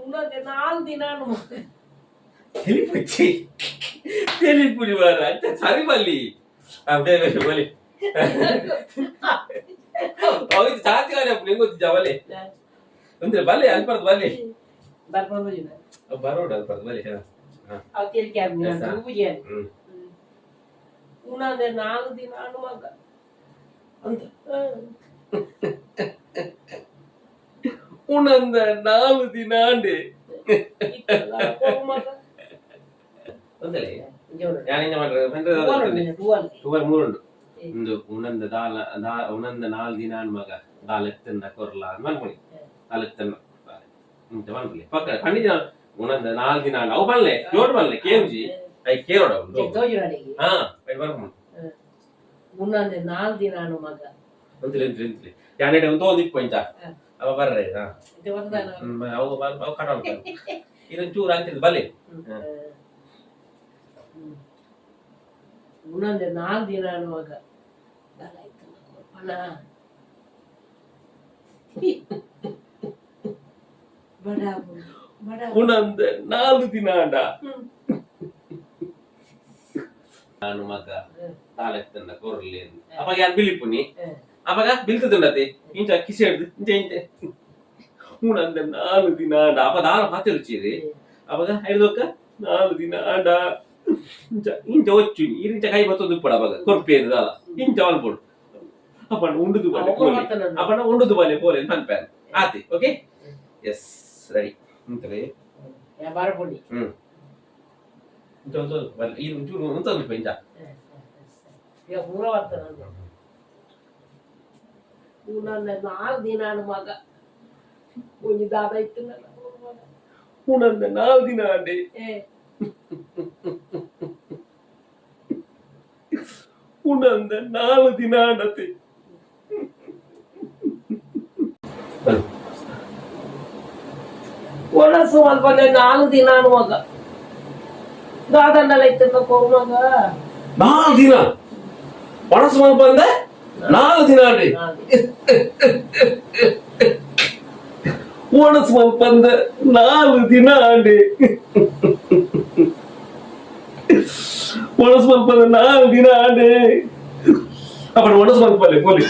ಉಣಂದೆ 4 ದಿನ ತೆಲಿಪುಚ್ಚಿ ತೆಲಿಪುಡಿ ಮಾರ ಅಂಚ ಸರಿ ಬಲ್ಲಿ ಬಲಿ ಅವು ಚಾತಿ ಕಾಲಿ ಅಪ್ಪು ನಿಂಗೆ ಗೊತ್ತಿದ್ದ ಬಲೆ ಅಂದ್ರೆ ಬಲ್ಲೆ ಅಲ್ಪರ್ದು ಬಲ್ಲೆ ಬರ್ಕೊಂಡು ಬರೋಡು ಅಲ್ಪರ್ದು ಬಲ್ಲೆ ಹಾ ಅವು ತೆಲಿಕೆ Yes, sir. ಪೂಜೆ ಹ್ಮ್ ಉಣಂದೆ 4 ದಿನ ಮಗ ಅಂತ ಉಣಂದ 4 ದಿನ ಅಂಡೆ ಮಗ ಒಂದಲೇ ಯಾನಿಂದ ಮಾಡ್ರೆ ಟುವಲ್ ಮೂರುಂಡು ಒಂದು ಉಣಂದ ದಾಲ ದಾ ಉಣಂದ 4 ದಿನ ಅನ್ ಮಗ ದಾಲ ಎತ್ತನ್ನ ಕೊರ್ಲ ಅಂತ ಮನ್ಕೊಳ್ಳಿ ದಾಲ ಎತ್ತನ್ನ ಇಂತ ಮನ್ಕೊಳ್ಳಿ ಪಕ್ಕ ಪಂಡಿತ ಉಣಂದ 4 ದಿನ ಅವು ಬಲ್ಲೆ ಜೋಡ್ ಬಲ್ಲೆ ಕೇಂಜಿ I ಕೇರೋಡ ಉಂಡು ಹಾ ಬೈ ಬರ್ಕೊಂಡು ಉಣ್ಣಂದೆ 4 ದಿನ ಮಗ ಒಂದ್ಲೆ ಒಂದ್ಲೆ ಒಂದ್ಲೆ ಯಾನೆಡೆ ಒಂದು ಒಂದು ಇಪ್ಪ ಇಂಚ ಅವ ಬರ್ರೆ ಹಾ ಅವು ಅವು ಕಡ ಇದೊಂದು ಚೂರು ಅಂತಿದ್ದು ಬಲ್ಲೆ ಉಣ್ಣಂದೆ 4 ದಿನ ಮಗ ದಾಲ ಎತ್ತನ್ನ ಕೊರ್ಪಣ ಬಡ ಬಡ ಉಣಂದ 4 ದಿನ ಅಂಡ ನಾನು ಮಗ ತಾಲೆತ್ತನ್ನ ಕೊರ್ಲಿ ಅವಾಗ ಯಾನ್ ಬಿಲಿಪುನಿ ಅವಾಗ ಬಿಲ್ತದುಂಡತೆ ಇಂಚ ಕಿಸೆ ಹಿಡ್ದು ಇಂಚ ಇಂಚ ಉಣಂದ 4 ದಿನ ಅಂಡ ಅಪ್ಪ ದಾಲ ಪಾತೆರುಚೀರಿ ಅವಾಗ ಹಿಡ್ದೊಕ್ಕ 4 ದಿನ ಅಂಡ ಇಂಚ ಇಂಚ ಒಚ್ಚು ಇಂಚ ಕೈ ಬತ್ತೊಂದು ಇಪ್ಪಡ ಅವಾಗ ಕೊರ್ಪೇನು ದಾಲ ಇಂಚ ಮಲ್ಪೊಡು ಅಪ್ಪಣ್ಣ ಉಂಡುದು ಬಾಲೆ ಪೋಲೆ ಅಪ್ಪಣ್ಣ ಉಂಡುದು ಬಾಲೆ ಪೋಲೆ ಮನ್ಪ್ಯಾನ್ ಆತಿ ಓಕೆ ಎಸ್ ರೆಡಿ ಇಂತಲೇ ಬರಪುಡಿ ಹ್ಮ್ ಇಂಚ ಒಂದು ಈ ಒಂಚೂರು ಉಂತೊಂದು ಇಂಚ ಈಗ ಪೂರ ಬರ್ತದೆ ಉಣಂದೆ 4 ದಿನ ಮಗ ಒಂಜಿ ದಾದ ಇತ್ತು ಉಣಂದ 4 ದಿನ ಅಂಡೆ ಉಣಂದ 4 ದಿನ ಅಂಡತೆ ಒಣಸು ಮಲ್ಪಂದೆ 4 ದಿನ ಮಗ ದಾದನ್ನೆಲ್ಲ ಇತ್ತು ಮಗ 4 ದಿನ ಒಣಸು ಮಲ್ಪಂದೆ 4 ದಿನ ಅಂಡೆ ಒಣಸು ಮಲ್ಪಂದೆ 4 ದಿನ ಅಂಡೆ ಒಣಸು ಮಲ್ಪಂದೆ 4 ದಿನ ಅಂಡೆ ಅಪ್ಪಣ ಒಣಸು ಮಲ್ಪಲ್ಲೆ ಪೋಲಿ